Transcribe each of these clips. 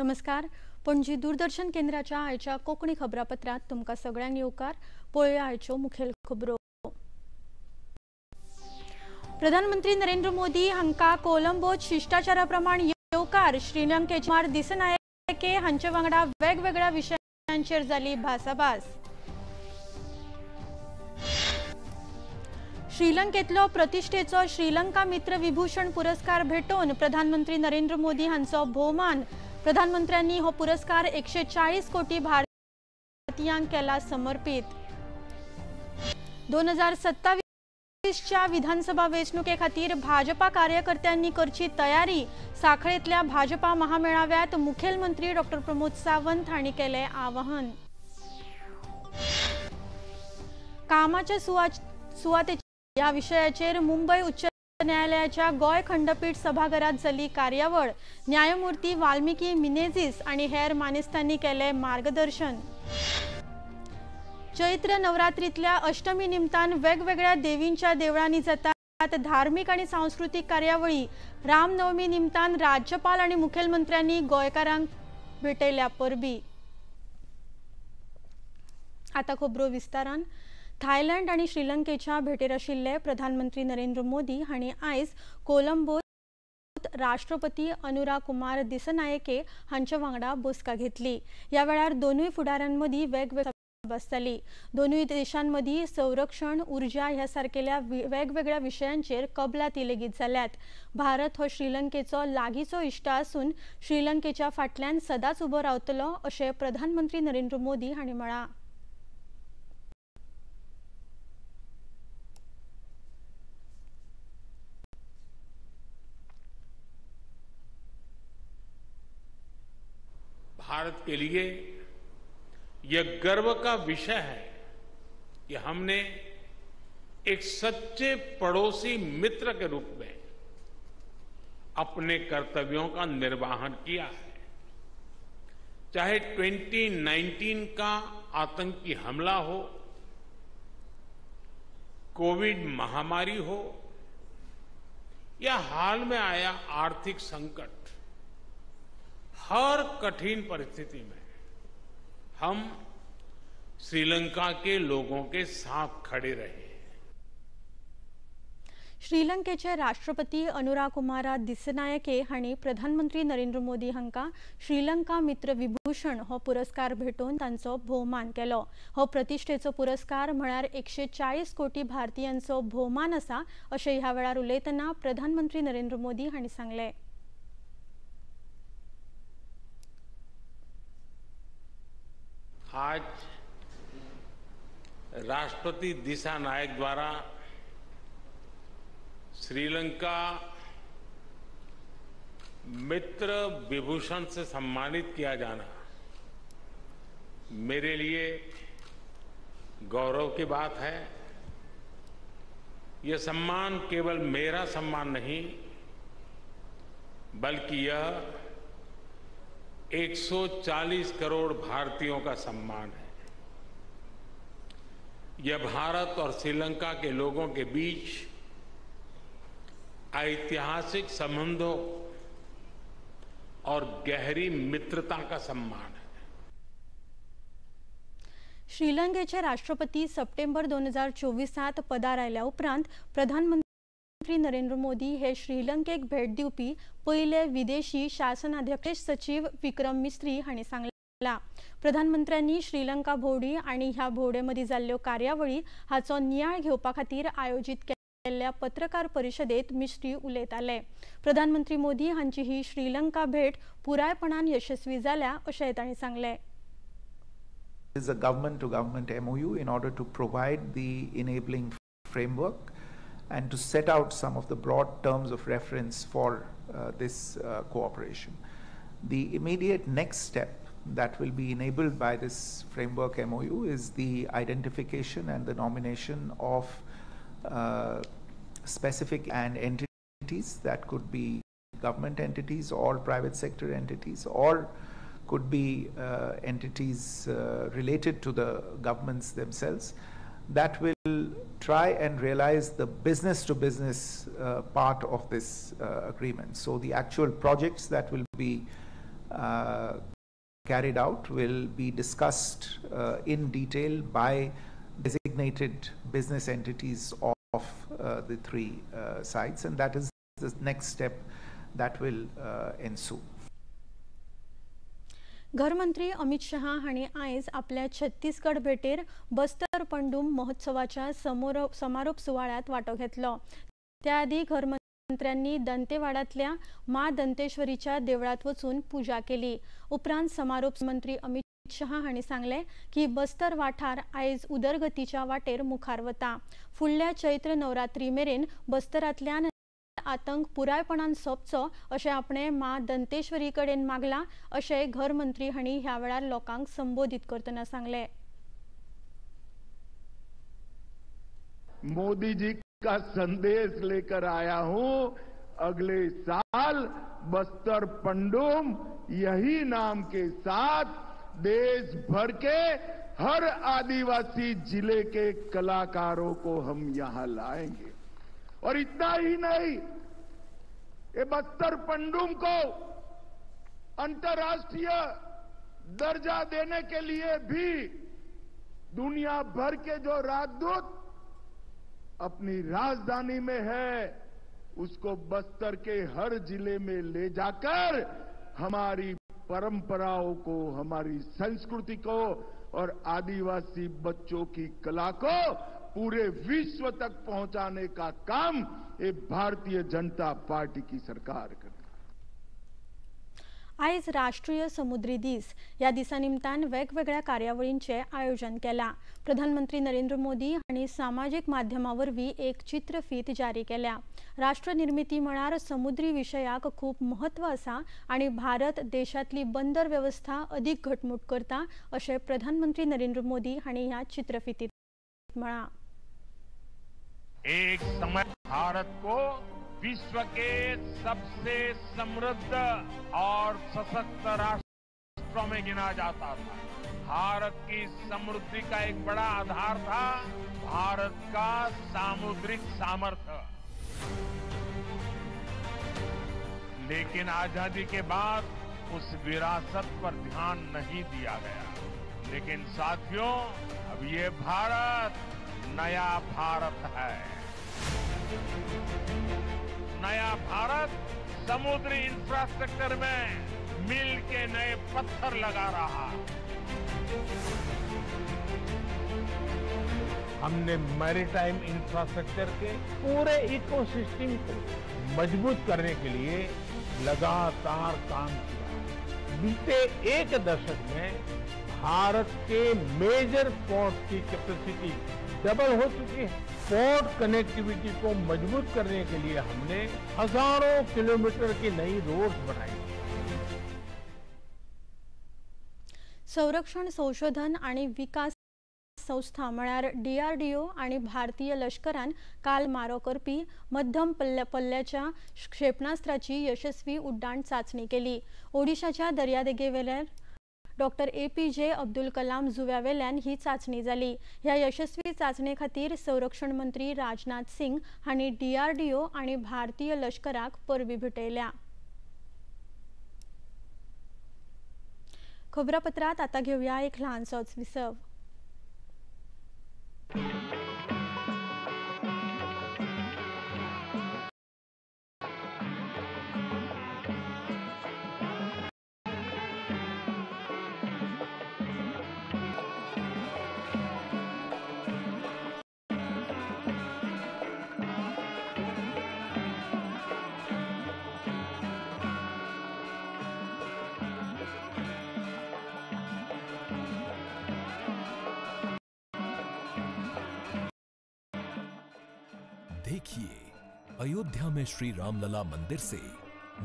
नमस्कार, पणजी दूरदर्शन केंद्राच्या आयच्या कोंकणी खबरापत्रांत तुमकां सगळ्यांक येवकार. पळोवया आयच्यो मुखेल खबरो. प्रधानमंत्री नरेंद्र मोदी हांकां कोलंबोत शिश्टाचारा प्रमाण येवकार. श्रीलंकेचे कुमार दिसनायके हांचे वांगडा वेगवेगळ्या विशयांचेर जाली भासाभास. श्रीलंकेतलो प्रतिष्ठेचो श्रीलंका मित्र विभूषण पुरस्कार भेटोवन प्रधानमंत्री नरेंद्र मोदी हांचो भोवमान. प्रधानमंत्र्यांनी हो पुरस्कार 140 कोटी भारतीयांक केला समर्पित. 2027च्या विधानसभा वेंचणुके खातीर भाजपा कार्यकर्त्यांनी करची तयारी. साखळेंतल्या भाजपा महामेळाव्यात मुखेलमंत्री डॉ प्रमोद सावंत हांणी केलें आवाहन. कामाच्या सुवातेच्या ह्या विशयाचेर मुंबय उच्च न्यायालयाच्या गोंय खंडपीठ सभाघरात जाली कार्यावळ. न्यायमूर्ती वाल्मिकी मिनेझिस आणि हेर मानेस्तांनी केले मार्गदर्शन. चैत्र नवरात्रीतल्या अष्टमी निमतान वेगवेगळ्या देवींच्या देवळांनी जातात धार्मिक आणि सांस्कृतिक कार्यावळी. रामनवमी निमतान राज्यपाल आणि मुखेलमंत्र्यांनी गोंयकारांक भेटयल्या परबी. आता खबरो विस्तारान. थायलंड आणि श्रीलंकेच्या भेटेर आशिल्ले प्रधानमंत्री नरेंद्र मोदी हांणी आयज कोलंबोत राष्ट्रपती अनुरा कुमार दिसनायके हांचे वांगडा बसका घेतली. ह्या वेळार दोनूय फुडाऱ्यांमदीं वेगवेगळी भासाभास जाली. दोनूय देशांमदीं संरक्षण, उर्जा ह्या सारकेल्या वेगवेगळ्या विशयांचेर कबलाती लेगीत जाल्यात. भारत हो श्रीलंकेचो लागींचो इश्ट आसून श्रीलंकेच्या फाटल्यान सदांच उबो रावतलो अशें प्रधानमंत्री नरेंद्र मोदी हांणी म्हळां. भारत के लिए यह गर्व का विषय है कि हमने एक सच्चे पड़ोसी मित्र के रूप में अपने कर्तव्यों का निर्वहन किया है. चाहे 2019 का आतंकी हमला हो, कोविड महामारी हो या हाल में आया आर्थिक संकट, हर कठिन परिस्थिति में हम श्रीलंका के लोगों के साथ खड़े रहे. श्रीलंकेचे राष्ट्रपती अनुरा कुमारा दिसनायके हांणी प्रधानमंत्री नरेंद्र मोदी हांकां श्रीलंका मित्र विभूषण हो पुरस्कार भेटोवन तांचो भोवमान केलो. हो प्रतिष्ठेचो पुरस्कार म्हळ्यार 140 कोटी भारतीयांचो भोवमान आसा अशें ह्या वेळार उलयतना प्रधानमंत्री नरेंद्र मोदी हांणी सांगलें. आज राष्ट्रपति दिसानायक द्वारा श्रीलंका मित्र विभूषण से सम्मानित किया जाना मेरे लिए गौरव की बात है. यह सम्मान केवल मेरा सम्मान नहीं, बल्कि यह 140 करोड़ भारतीयों का सम्मान है. यह भारत और श्रीलंका के लोगों के बीच ऐतिहासिक संबंधों और गहरी मित्रता का सम्मान है. श्रीलंकेचे राष्ट्रपती सप्टेंबर 2024 पदार आयल्या उपरांत प्रधानमंत्री नरेंद्र मोदी हे श्रीलंकेक भेट दिवपी पयले विदेशी शासनाध्यक्ष सचिव विक्रम मिस्त्री हांणी सांगला. प्रधानमंत्र्यांनी श्रीलंका भोवडी आनी ह्या भोवडे मदीं जाल्ल्यो कार्यावळी हाचो नियाळ घेवपा खातीर आयोजीत केल्ल्या पत्रकार परिशदेत मिस्त्री उलयताले. प्रधानमंत्री मोदी हांची ही श्रीलंका भेट पुरायपणान यशस्वी जाल्या अशें तांणी सांगलें. Is a government to government MOU in order to provide the enabling framework and to set out some of the broad terms of reference for this cooperation. The immediate next step that will be enabled by this framework MOU is the identification and the nomination of specific and entities that could be government entities or private sector entities or could be entities related to the governments themselves that will try and realize the business-to-business part of this agreement. So the actual projects that will be carried out will be discussed in detail by designated business entities of the three sides, and that is the next step that will ensue. घरमंत्री Amit Shah हांणी आयज आपल्या छत्तीसगड भेटेर बस्तर पंडूम महोत्सवाच्या समारोप सुवाळ्यांत वांटो घेतलो. त्या आदी घरमंत्र्यांनी दंतेवाडांतल्या मां दंतेश्वरीच्या देवळांत वचून पुजा केली. उपरांत समारोप मंत्री अमित शहा हांणी सांगलें की बस्तर वाठार आयज उदरगतीच्या वाटेर मुखार वता. फुडल्या चैत्र नवरात्री मेरेन बस्तरांतल्यान आतंक पुरायपणान सोंपचो अशें आपणे मां दंतेश्वरी कडेन मागलां अशें घरमंत्री हांणी ह्या वेळार लोकांक संबोधीत करतना सांगलें. मोदी जी का संदेश लेकर आया हूं, अगले साल बस्तर पंडुम यही नाम के साथ देश भर के हर आदिवासी जिले के कलाकारों को हम यहां लाएंगे. और इतना ही नहीं, ये बस्तर पंडुम को अंतर्राष्ट्रीय दर्जा देने के लिए भी दुनिया भर के जो राजदूत अपनी राजधानी में है उसको बस्तर के हर जिले में ले जाकर हमारी परंपराओं को, हमारी संस्कृति को और आदिवासी बच्चों की कला को पूरे विश्व तक पहुंचाने का काम ये भारतीय जनता पार्टी की सरकार करे. आयज राष्ट्रीय समुद्री दीस. ह्या दिसा निमतान वेगवेगळ्या कार्यावळींचें आयोजन केलां. प्रधानमंत्री नरेंद्र मोदी हांणी सामाजीक माध्यमा वरवीं एक चित्रफीत जारी केल्या. राष्ट्रनिर्मिती मळार समुद्री विशयाक खूब म्हत्व आसा आनी भारत देशांतली बंदर वेवस्था अदीक घटमूट करता अशें प्रधानमंत्री नरेंद्र मोदी हांणी ह्या चित्रफितींत म्हळां. एक समय भारत को विश्व के सबसे समृद्ध और सशक्त राष्ट्रों में गिना जाता था. भारत की समृद्धि का एक बड़ा आधार था भारत का सामुद्रिक सामर्थ्य. लेकिन आजादी के बाद उस विरासत पर ध्यान नहीं दिया गया. लेकिन साथियों, अब ये भारत नया भारत है. नया भारत समुद्री इंफ्रास्ट्रक्चर में मील के नए पत्थर लगा रहा है. हमने मैरीटाइम इंफ्रास्ट्रक्चर के पूरे इकोसिस्टम को मजबूत करने के लिए लगातार काम किया. बीते एक दशक में भारत के मेजर पोर्ट की कैपेसिटी डबल हो चुकी है. पोर्ट कनेक्टिविटी को मजबूत करने के लिए हमने हजारों किलोमीटर की नई रोड्स बनाई. संरक्षण संशोधन आणि विकास संस्था म्हळ्यार डीआरडीओ आणि भारतीय लष्करान काल मारो करपी मध्यम पल्ल्याच्या क्षेपणास्त्राची यशस्वी उड्डाण चांचणी केली. ओडिशाच्या दर्यादेगेवेल्यान डॉक्टर APJ Abdul Kalam जुव्यावेल्यान ही चांचणी जाली. ह्या यशस्वी चांचणे खातीर संरक्षण मंत्री राजनाथ सिंग हांणी डीआरडीओ आनी भारतीय लष्कराक परबीं भेटयल्या. खबरापत्रांत आतां घेवया एक ल्हानसोच विसव. देखिए अयोध्या में श्री रामलला मंदिर से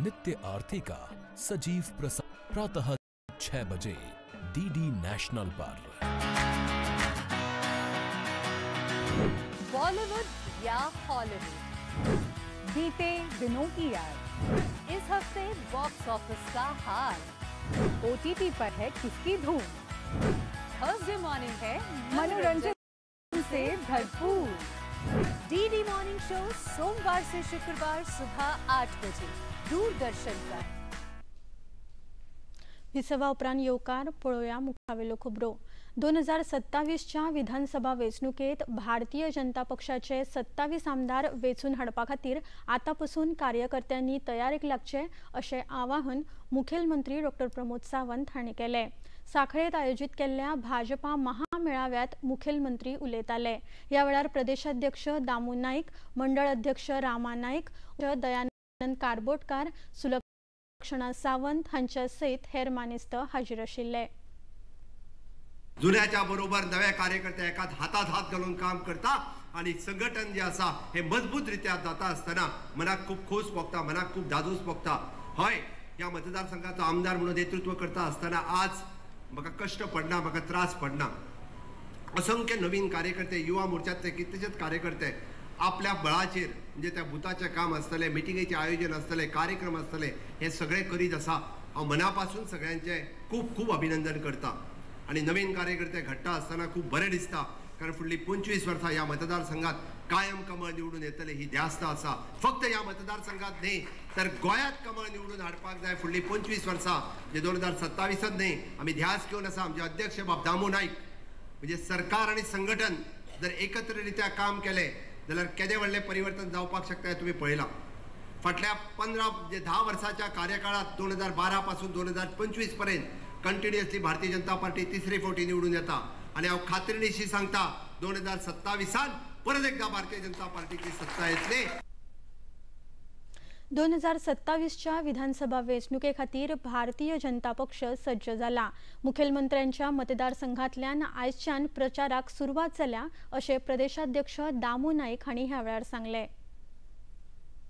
नित्य आरती का सजीव प्रसारण प्रातः 6 बजे डीडी नेशनल पर। बॉलीवुड या हॉलीवुड, बीते दिनों की याद, इस हफ्ते बॉक्स ऑफिस का हाल, ओटीटी पर है किसकी धूम, थर्सडे मॉर्निंग है मनोरंजन से भरपूर। डीडी मॉर्निंग शो सोमवार से शुक्रवार सुबह 8 बजे दूरदर्शन पर। विसवा उपरांत येवकार पळोवया मुखावेल्यो खबरो. 2027च्या विधानसभा वेंचणुकेत भारतीय जनता पक्षाचे 27 आमदार वेंचून हाडपा खातीर आतां पसून कार्यकर्त्यांनी तयारेक लागचे अशें आवाहन मुखेलमंत्री डॉक्टर प्रमोद सावंत हांणी केलें. साखळेत आयोजीत केल्ल्या भाजपा महामेळाव्यात मुखेलमंत्री उलयताले. ह्या वेळार प्रदेशाध्यक्ष दामू नाईक, मंडळ अध्यक्ष रामा नाईक, दयानंद कारबोटकार, सुलक्षणा सावंत हांच्या सयत हेर मानेस्त हाजीर आशिल्ले. जुन्याच्या बरोबर नव्या कार्यकर्ते एकाच हातात हात घालून काम करता आणि संघटन जे आसा हे मजबूत रित्या जाता आसतना मनाक खूब खोस भोगता, मनाक खूब धादोस भोगता. हय, ह्या मतदारसंघाचो आमदार म्हणून नेतृत्व करता आसतना आज म्हाका कश्ट पडना, म्हाका त्रास पडना. असंख्य नवीन कार्यकर्ते, युवा मोर्चातले कितलेशेच कार्यकर्ते आपल्या बळाचेर म्हणजे त्या बुथाचें काम आसतलें, मिटिंगेचें आयोजन आसतलें, कार्यक्रम आसतले, हे सगळें करीत आसा. हांव मना पासून सगळ्यांचें खूब खूब अभिनंदन करता आणि नवीन कार्यकर्ते घडटा आसतना खूब बरें दिसता, कारण फुडली 25 वर्सां ह्या मतदारसंघात कायम कमळ निवडून येतले ही ध्यास्त आसा. फक्त ह्या मतदारसंघात न्ही तर गोंयांत कमळ निवडून हाडपाक जाय फुडली 25 वर्सां, म्हणजे 2027 न्ही. आमी ध्यास घेवन आसा. आमचे अध्यक्ष बाब दामू नाईक म्हणजे सरकार आनी संघटन जर एकत्ररित्या काम केलें जाल्यार केदें व्हडलें परिवर्तन जावपाक शकता हें तुमी पळयलां. फाटल्या 15 म्हणजे 10 वर्साच्या कार्यकाळात 2012 पासून 2025 पर्यंत कंटिन्युअसली भारतीय जनता पार्टी तिसरे फावटी निवडून येता आणि हांव खात्रीनिशी सांगता 2027 परत एकदा भारतीय जनता पार्टीची सत्ता येतली. 2027च्या विधानसभा वेंचणुके खातीर भारतीय जनता पक्ष सज्ज जाला. मुखेलमंत्र्यांच्या मतदारसंघातल्यान आयच्यान प्रचाराक सुरवात जाल्या अशें प्रदेशाध्यक्ष दामू नाईक हांणी ह्या वेळार सांगलें.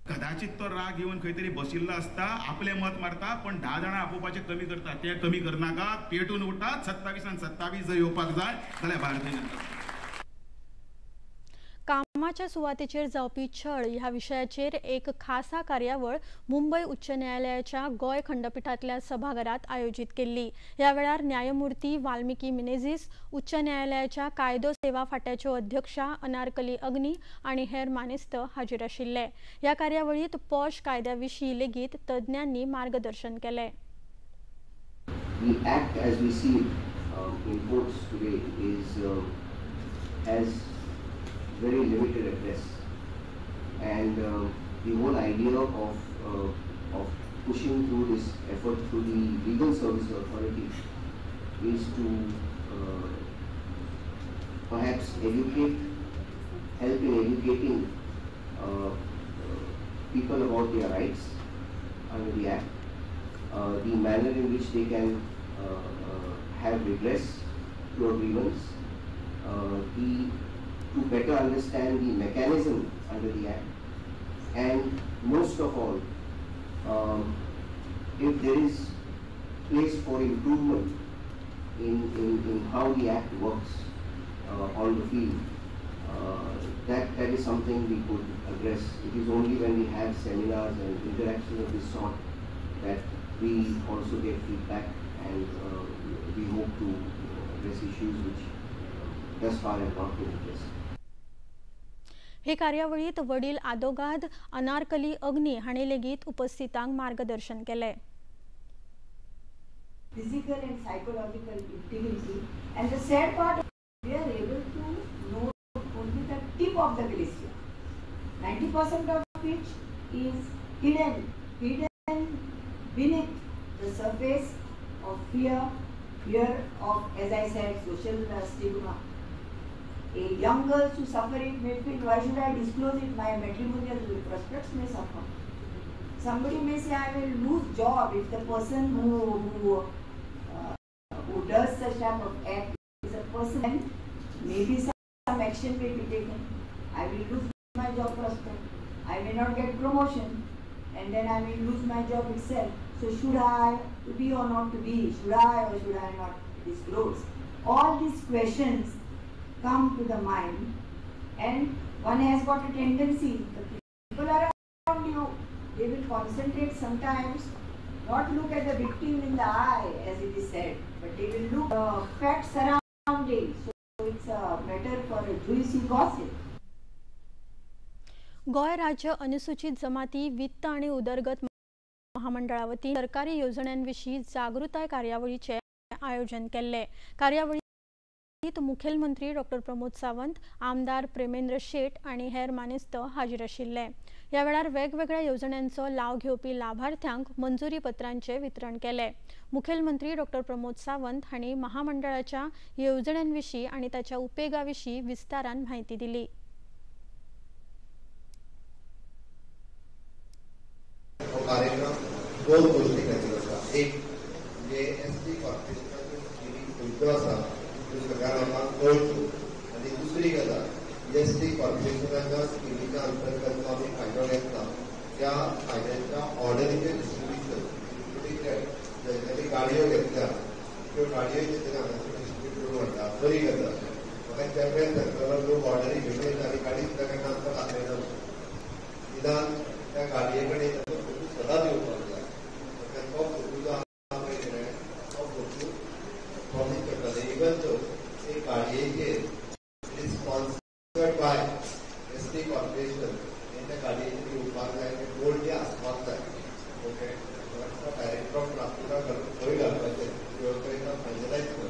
कदाचित तो राग घेवन खंय तरी बशिल्लो आसता, आपलें मत मारता, पण 10 जाणां आपोवपाचें कमी करता. तें कमी करनाका, पेटून उठतात. 27 27 जर येवपाक जाय जाल्यार भारतीय जनता. कामाच्या सुवातेचेर जावपी छळ ह्या विशयाचेर एक खासा कार्यावळ मुंबय उच्च न्यायालयाच्या गोंय खंडपीठांतल्या सभाघरात आयोजीत केल्ली. ह्या वेळार न्यायमूर्ती वाल्मिकी मिनेझिस, उच्च न्यायालयाच्या कायदो सेवा फाट्याच्यो अध्यक्षा अनारकली अग्नी आनी हेर मानेस्त हाजीर आशिल्ले. ह्या कार्यावळीत पॉश कायद्या विशीं लेगीत तज्ञांनी मार्गदर्शन केलें. The act as we see it in courts today is has very limited address, and the whole idea of pushing through this effort through the Legal Services Authority is to perhaps educate, help in educating people about their rights under the Act, the manner in which they can have redress to a grievance, to better understand the mechanism under the Act, and most of all, if there is place for improvement in how the Act works on the field, that is something we could address. It is only when we have seminars and interactions of this sort that we also get feedback, and we hope to address issues which thus far have not been addressed. हे कार्यावळीत वडील आदोगाद अनारकली अग्नी हांणी लेगीत उपस्थितांक मार्गदर्शन केलें. Physical and psychological integrity, and the sad part, we are able to know only the tip of the glacier. 90% of which is hidden beneath the surface of fear, fear of, as I said, social stigma. A young girl who suffer it may feel, why should I disclose it? My matrimonial prospects may suffer. Somebody may say, I will lose job if the person who does such type of act is a person. Maybe some action may be taken. I will lose my job prospect. I may not get promotion, and then I may lose my job itself. So should I to be or not to be? Should I or should I not disclose? All these questions come to the mind, and one has got a tendency, the people around you, they will concentrate sometimes, not look at the victim in the eye as it is said, but they will look at the facts surrounding. So it's a matter for a juicy gossip. Goa राज्य अनुसूचित जमाती वित्त आणि उदरगत महामंडळा वतीन सरकारी येवजण्यांविशीं जागृताय कार्यावळीचें आयोजन केल्लें। कार्यावळीत मुखेलमंत्री डॉक्टर प्रमोद सावंत, आमदार प्रेमेंद्र शेट आनी हेर मानेस्त हाजीर आशिल्ले। ह्या वेळार वेगवेगळ्या येवजण्यांचो लाव घेवपी लाभार्थ्यांक मंजुरी पत्रांचें वितरण केलें। मुखेलमंत्री डॉक्टर प्रमोद सावंत हांणी महामंडळाच्या येवजण्यांविशीं आनी ताच्या उपेगा विशीं विस्तारान म्हायती दिली। कार्यक्रम दोन गोष्टी खातीर आसा। एक म्हणजे एस टी कॉर्पोरेशनाच्यो स्किमी खंयच्यो आसा त्यो सगळ्या लोकांक कळच्यो आनी दुसरी गजाल एस टी कॉर्पोरेशनाच्या स्किमीच्या अंतर्गत जो आमी फायदो घेतला त्या फायद्यांच्या ऑर्डरीचें डिस्ट्रिब्युशन इन्क्लुडींग ज्यांच्यानी गाडयो घेतल्या त्यो गाडयो जे हांगासर डिस्ट्रिब्यूट करून हाडटा। बरी गजाल म्हाका चेअरमॅन सांगतालो लोक ऑर्डरी घेवन येता आनी गाडी सुद्दां केन्ना आमकां दाखयना। निदान त्या गाडये कडेन ताचो फोटो सदांच येवपाक जाय। तो फोटो जो आसा पळय कितें तो फोटो प्रॉमीस करताले। इवन दो ते गाडयेचेर sponsored by S T corporation हें त्या गाडयेचेर येवपाक जाय, ते बोर्ड आसपाक जाय। ओके, डायरेक्टर ऑफ ट्रान्सपोर्टाक खंय घालपाचें वेवस्था फायनलायज कर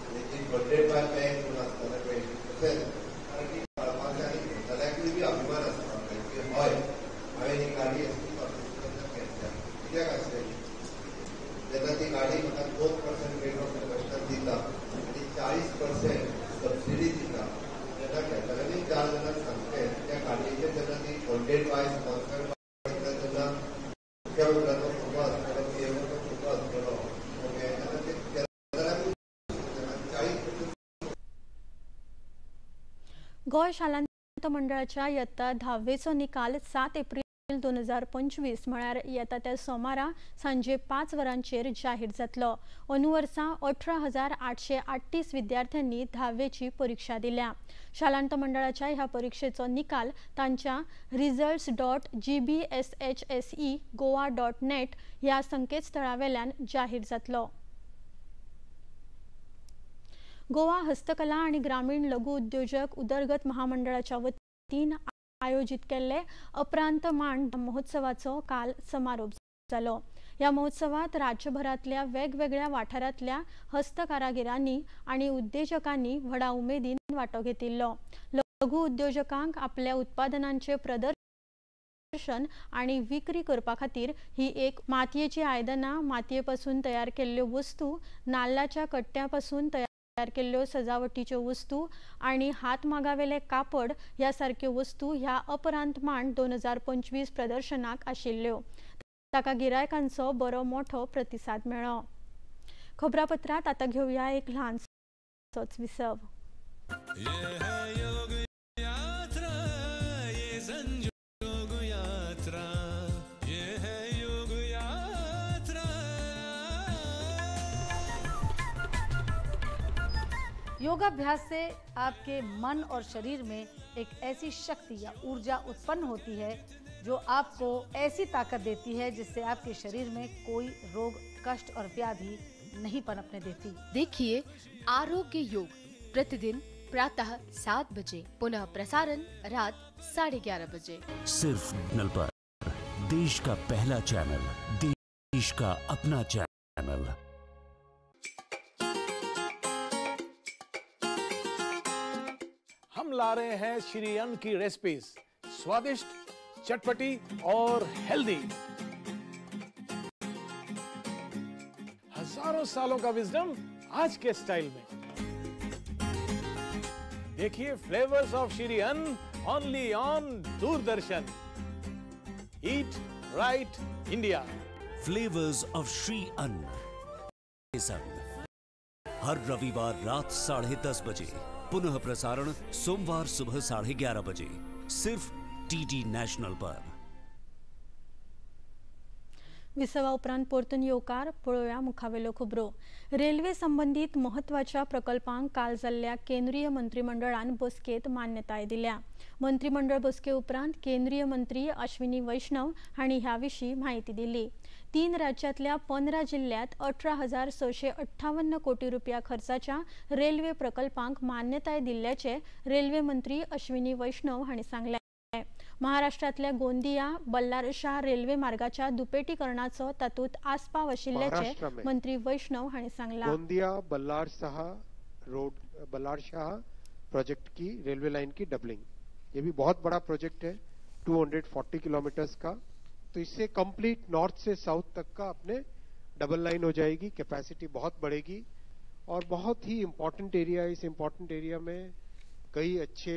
आनी जी फंडेड बाय बँक म्हणून आसताले पळय तशेंच कारण की कळपाक जाय आनी घेतल्याकूय बी अभिमान आसपाक जाय की हय हांवें ही गाडी एस टी कॉर्पोरेशनांतल्यान घेतल्या। कित्याक आसतली जेन्ना ती गाडी म्हाका 2% रेट ऑफ इंट्रस्टान दिता आनी 40% सबसिडी दिता तेन्ना घेतल्यांनी 4 जाणांक सांगचें त्या गाडयेचेर जेन्ना ती फंडेड बाय स्पॉन्सर्ड बाय तेन्ना मुख्यमंत्र्याचो फोटो आसतलो, पीएमाचो फोटो आसतलो। ओके, तेन्ना ते घेतल्याकूय 40%। गोंय शालांत मंडळाच्या यत्ता 10वेचो निकाल 7 एप्रिल 2025 म्हळ्यार येता त्या सोमारा सांजे 5 वरांचेर जाहीर जातलो। अंदू वर्सा 18,838 विद्यार्थ्यांनी 10वेची परीक्षा दिल्या। शालांत मंडळाच्या ह्या परीक्षेचो निकाल तांच्या results.gbshsegoa.net ह्या संकेतस्थळावेल्यान जाहीर जातलो। गोवा हस्तकला आनी ग्रामीण लघु उद्योजक उदरगत महामंडळाच्या वतीन आयोजित केल्ले अपरांत मांड महोत्सवाचो काल समारोप जालो। ह्या महोत्सवात राज्यभरांतल्या वेगवेगळ्या वाठारांतल्या हस्तकारागिरांनी आनी उद्देजकांनी व्हडा उमेदीन वांटो घेतिल्लो। लघु उद्योजकांक आपल्या उत्पादनांचे प्रदर्शन आनी विक्री करपा खातीर ही एक मातयेची आयदनां, मातये पासून तयार केल्ल्यो वस्तू, नाल्लाच्या कट्ट्या पासून तयार केल्ल्यो सजावटीच्यो वस्तू आनी हातमागावेले कापड ह्या सारक्यो वस्तू ह्या अपरांत मांड 2025 प्रदर्शनाक आशिल्ल्यो। ताका गिरायकांचो बरो मोठो प्रतिसाद मेळ्ळो। खबरापत्रांत आतां घेवया एक ल्हानसोच विसव। योगाभ्यास से आपके मन और शरीर में एक ऐसी शक्ति या ऊर्जा उत्पन्न होती है जो आपको ऐसी ताकत देती है जिससे आपके शरीर में कोई रोग, कष्ट और व्याधि नहीं पनपने देती। देखिए आरोग्य योग प्रतिदिन प्रातः 7 बजे, पुनः प्रसारण रात 11:30 बजे, सिर्फ नल पर। देश का पहला चैनल, देश का अपना चैनल। हम ला रहे हैं श्री अन्न की रेसिपीज, स्वादिष्ट, चटपटी और हेल्दी। हजारों सालों का विजडम आज के स्टाइल में। देखिए flavours of Shri Anna only on Doordarshan. Eat right India. Flavours of Shri Anna K संग हर रविवार रात 10:30 बजे, पुनः प्रसारण सोमवार सुबह 11:30 बजे, सिर्फ टीडी नॅशनल पर। विसवा उपरांत परतून येवकार। पळोवया मुखावेल्यो खबरो। रेल्वे संबंदीत म्हत्वाच्या प्रकल्पांक काल जाल्ल्या केंद्रीय मंत्रिमंडळान बसकेंत मान्यताय दिल्या। मंत्रिमंडळ बसके उपरांत केंद्रीय मंत्री अश्विनी वैष्णव हांणी ह्या विशीं म्हायती दिली। 3 राज्यांतल्या 15 जिल्ल्यांत 18,658 कोटी रुपया खर्चाच्या रेल्वे प्रकल्पांक मान्यताय दिल्ल्याचें रेल्वे मंत्री अश्विनी वैष्णव हांणी सांगलें। महाराष्ट्रांतल्या गोंदिया बल्लारशाह रेल्वे मार्गाच्या दुपेटीकरणाचो तातूंत आस्पाव आशिल्ल्याचें मंत्री वैष्णव हांणी सांगलां। गोंदिया बल्लारशाह रोड बल्लारशाह प्रोजेक्ट की रेलवे लाइन की डबलिंग, ये भी बहुत बड़ा प्रोजेक्ट है, 240 किलोमीटर्स का। तो इससे कंप्लीट नॉर्थ से साउथ तक का अपने डबल लाइन हो जाएगी, कैपेसिटी बहुत बढ़ेगी और बहुत ही इम्पोर्टेंट एरिया है। इस इम्पोर्टेंट एरिया में कई अच्छे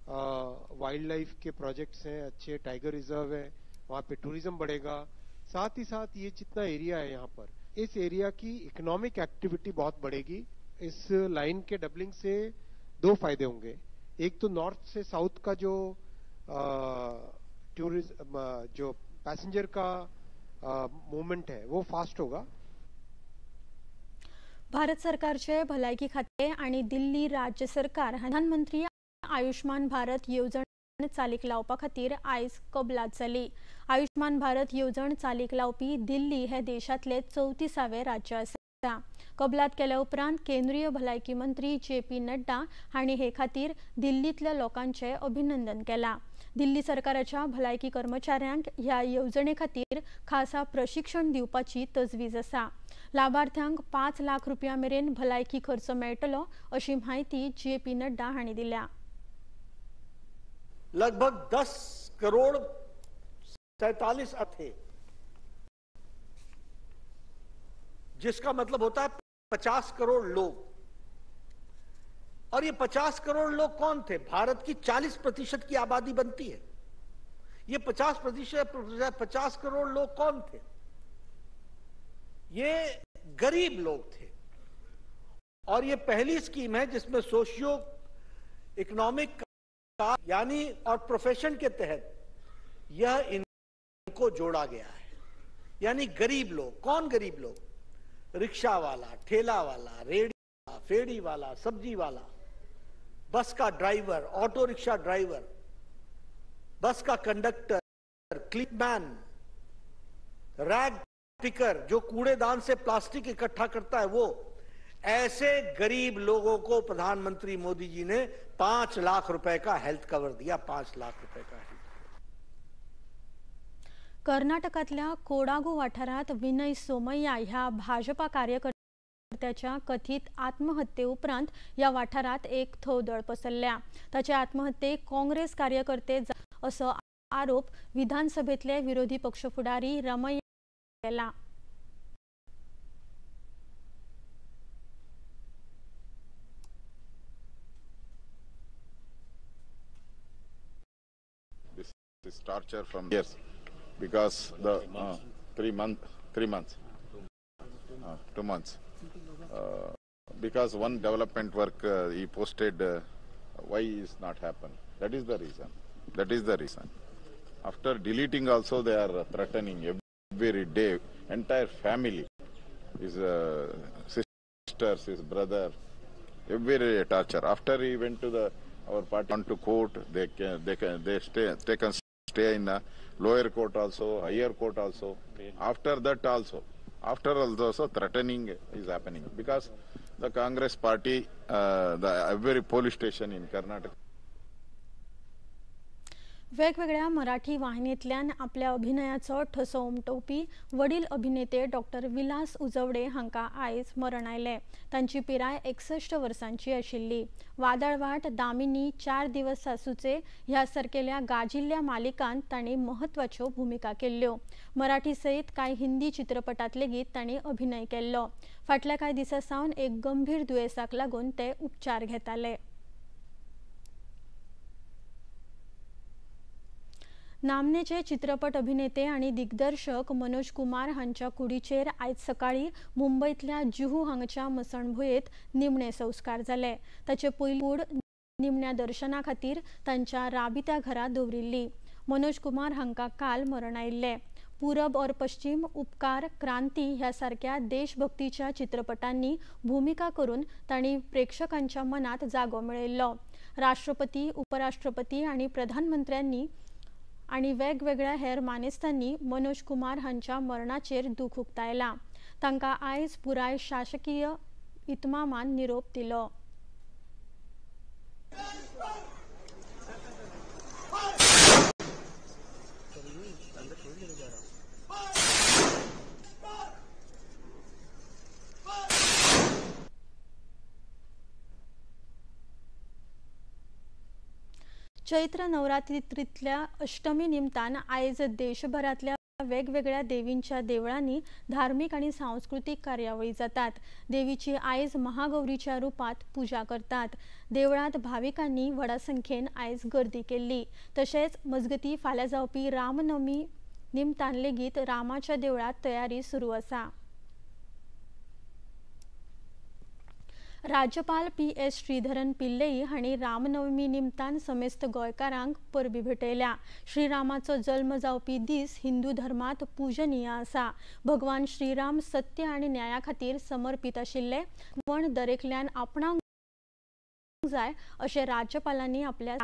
वाइल्ड लाइफ के प्रोजेक्ट्स हैं, अच्छे टाइगर रिजर्व है, वहाँ पे टूरिज्म बढ़ेगा। साथ ही साथ ये जितना एरिया है यहाँ पर, इस एरिया की इकोनॉमिक एक्टिविटी बहुत बढ़ेगी। इस लाइन के डबलिंग से दो फायदे होंगे, एक तो नॉर्थ से साउथ का जो टूरिज्म जो पैसेंजर का मूवमेंट है वो फास्ट होगा। भारत सरकारचे भलायकी खाते आणि दिल्ली राज्य सरकार प्रधानमंत्री आयुष्मान भारत येवजण चालीक लावपा खातीर आयज कबलात जाली। आयुष्मान भारत येवजण चालीक लावपी दिल्ली हे देशांतले 34वें राज्य आसा। कबलात केल्या उपरांत केंद्रीय भलायकी मंत्री जे पी नड्डा हांणी हे खातीर दिल्लींतल्या लोकांचे अभिनंदन केलां। दिल्ली सरकाराच्या भलायकी कर्मचाऱ्यांक ह्या येवजणे खातीर खासा प्रशिक्षण दिवपाची तजवीज आसा। लाभार्थ्यांक 5 लाख रुपया मेरेन भलायकी खर्च मेळटलो अशी म्हायती जे पी नड्डा हांणी दिल्या। लगभग 10 करोड़ 47 थे, जिसका मतलब होता है 50 करोड़ लोग। और ये 50 करोड़ लोग कौन थे? भारत की 40% की आबादी बनती है। ये 50% 50 करोड़ लोग कौन थे? ये गरीब लोग थे। और ये पहली स्कीम है जिसमें सोशियो इकोनॉमिक यानी और प्रोफेशन के तहत यह इनको जोड़ा गया है। यानी गरीब लोग, कौन गरीब लोग? रिक्शा वाला, ठेला वाला, रेड़ी वाला, फेड़ी वाला, सब्जी वाला, बस का ड्राइवर, ऑटो रिक्शा ड्राइवर, बस का कंडक्टर, क्लीनमैन, रैग पिकर जो कूड़ेदान से प्लास्टिक इकट्ठा करता है, वो ऐसे गरीब लोगों को प्रधानमंत्री मोदी जी ने 5 लाख रुपए का हेल्थ कवर दिया। 5 लाख रुपए का हेल्थ। कर्नाटकातल्या कोडागू वाठारात विनय सोमय्या ह्या भाजपा कार्यकर्त्याच्या कथित आत्महत्ये उपरांत ह्या वाठारात एक थवदळ पसरल्या। ताचे आत्महत्येक काँग्रेस कार्यकर्ते असो आरोप विधानसभेतले विरोधी पक्ष फुडारी रमय्या केला। This torture from years, because the 3 months, 2 months, because one development work he posted, why is not happen? That is the reason. That is the reason. After deleting also, they are threatening every day. Entire family, his sisters, his brother, every torture. After he went to the our party on to court, they can stay in a lower court also, higher court also. After that also, after also threatening is happening because the Congress party, the every police station in Karnataka. वेगवेगळ्या मराठी वाहिनींतल्यान आपल्या अभिनयाचो ठसो उमटोवपी वडील अभिनेते doctor विलास उजवडे हांकां आयज मरण आयलें। तांची पिराय 61 वर्सांची आशिल्ली। वादळवाट, दामिनी, 4 दिवस सासूचे ह्या सारकेल्या गाजिल्ल्या मालिकांत तांणी म्हत्वाच्यो भुमिका केल्ल्यो। मराठी सयत कांय हिंदी चित्रपटांत लेगीत तांणी अभिनय केल्लो। फाटल्या कांय दिसां सावन एक गंभीर दुयेंसाक लागून ते उपचार घेताले। नामनेचे चित्रपट अभिनेते आणि दिग्दर्शक मनोज कुमार हांच्या कुडीचेर आयज सकाळी मुंबईतल्या जुहू हांगच्या मसणभुंयेत निमणे संस्कार जाले। ताचे पयली कूड निमण्या दर्शना खातीर तांच्या राबित्या घरा दवरिल्ली। मनोज कुमार हांकां काल मरण आयिल्लें। पूरब और पश्चिम, उपकार, क्रांती ह्या सारक्या देशभक्तीच्या चित्रपटांनी भूमिका करून तांणी प्रेक्षकांच्या मनात जागो मेळयल्लो। राष्ट्रपती, उपराष्ट्रपती आणि प्रधानमंत्र्यांनी आणि वेगवेगळ्या हेर मानेस्तांनी मनोज कुमार हांच्या मरणाचेर दुख उक्तायलां। तांकां आयज पुराय शासकीय इतमामान निरोप दिलो। चैत्र नवरात्रीतल्या अष्टमी निमतान आयज देशभरांतल्या वेगवेगळ्या देवींच्या देवळांनी धार्मिक आणि सांस्कृतिक कार्यावळी जातात। देवीची आयज महागौरीच्या रूपात पूजा करतात। देवळांत भाविकांनी व्हडा संख्येन आयज गर्दी केल्ली। तशेंच मजगती फाल्यां जावपी रामनवमी निमतान लेगीत रामाच्या देवळांत तयारी सुरू आसा। राज्यपाल पी.एस. श्रीधरन पिल्लई हांणी रामनवमी निमतान समेस्त गोंयकारांक परबी भेटयल्या। श्रीरामाचो जल्म जावपी दीस हिंदू धर्मांत पूजनीय आसा। भगवान श्रीराम सत्य आनी न्याया खातीर समर्पित आशिल्ले म्हण दरेकल्यान आपणावंक जाय अशें राज्यपालांनी आपल्या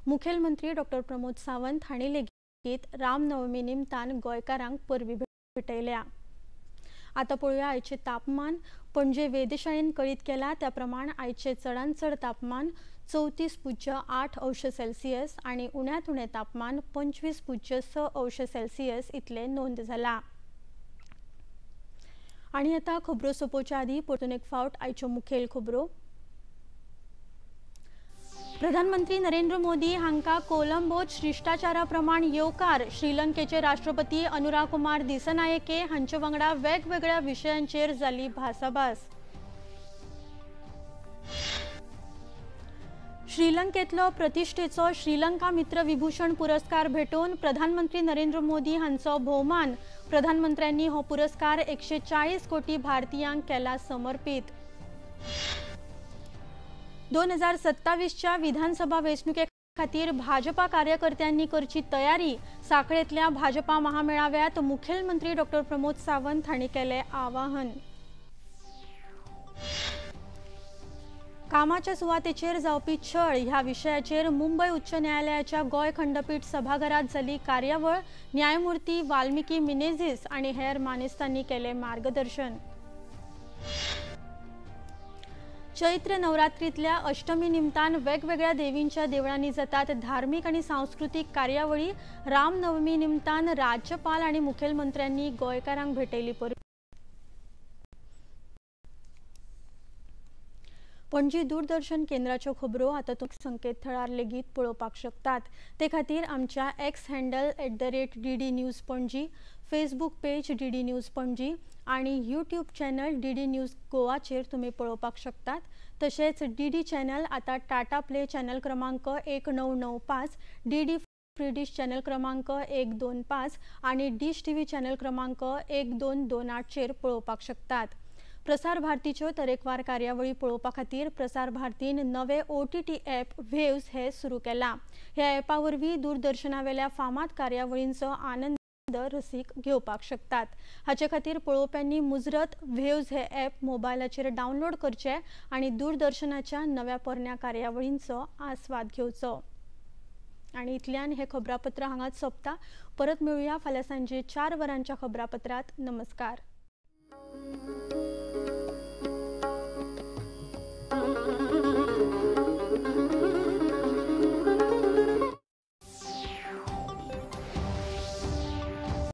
मुखेलमंत्री डॉ. प्रमोद सावंत हांणी लेगीत रामनवमी निमतान गोंयकारांक परबी भेटयल्या। आता पळोवया आयचें तापमान। पणजे वेधशाळेन कळीत केला त्या प्रमाण आयचें चडांत चड तापमान 34.8 अंश सेल्सियस आनी उण्यांत उणें तापमान 25.6 अंश सेल्सियस इतलें नोंद जाला। आनी आतां खबरो सोंपोवच्या आदीं परतून एक फावट आयच्यो मुखेल खबरो। प्रधानमंत्री नरेंद्र मोदी हांकां कोलंबोत शिश्टाचारा प्रमाण येवकार। श्रीलंकेचे राष्ट्रपती अनुरा कुमार दिसनायके हांचे वांगडा वेगवेगळ्या विशयांचेर जाली भासाभास। श्रीलंकेतलो प्रतिष्ठेचो श्रीलंका मित्र विभूषण पुरस्कार भेटोवन प्रधानमंत्री नरेंद्र मोदी हांचो भोवमान। प्रधानमंत्र्यांनी हो पुरस्कार 140 कोटी भारतीयांक केला समर्पित। 2027च्या विधानसभा वेंचणुके खातीर भाजपा कार्यकर्त्यांनी करची तयारी। साखळेंतल्या भाजपा महामेळाव्यात मुखेलमंत्री डॉ. प्रमोद सावंत हांणी केलें आवाहन। कामाच्या सुवातेचेर जावपी छळ ह्या विशयाचेर मुंबय उच्च न्यायालयाच्या गोंय खंडपीठ सभाघरात जाली कार्यावळ। न्यायमूर्ती वाल्मिकी मिनेझिस आनी हेर मानेस्तांनी केलें मार्गदर्शन। चैत्र नवरात्रीतल्या अष्टमी निमतान वेगवेगळ्या देवींच्या देवळांनी जातात धार्मिक आणि सांस्कृतिक कार्यावळी। रामनवमी निमतान राज्यपाल आणि मुखेलमंत्र्यांनी गोंयकारांक भेटयली परबी। पणजी दूरदर्शन केंद्राच्यो खबरो आतां तुमी संकेतथळार लेगीत पळोवपाक शकतात। ते खातीर आमच्या X handle @DD News Panaji, Facebook page DD News Panaji आनी यूट्यूब चॅनल DD news गोवाचेर तुमी पळोवपाक शकतात। तशेंच DD channel आतां टाटा प्ले चॅनल क्रमांक 1995, DD free डिश चॅनल क्रमांक 125 आनी डिश TV channel क्रमांक 1228चेर पळोवपाक शकतात। प्रसार भारतीच्यो तरेकवार कार्यावळी पळोवपा खातीर प्रसार भारतीन नवे OTT app व्हेव्स हे सुरू केला। ह्या ॲपा वरवीं दूरदर्शनावेल्या फामाद कार्यावळींचो आनंद रसीक घेवपाक शकतात। हाचे खातीर पळोवप्यांनी मुजरत व्हेव्स हे ॲप मोबायलाचेर डावनलोड करचे आनी दूरदर्शनाच्या नव्या पोरण्या कार्यावळींचो आस्वाद घेवचो। आनी इतल्यान हे खबरापत्र हांगाच सोंपता। परत मेळुया फाल्यां सांजे 4 वरांच्या खबरापत्रांत। नमस्कार।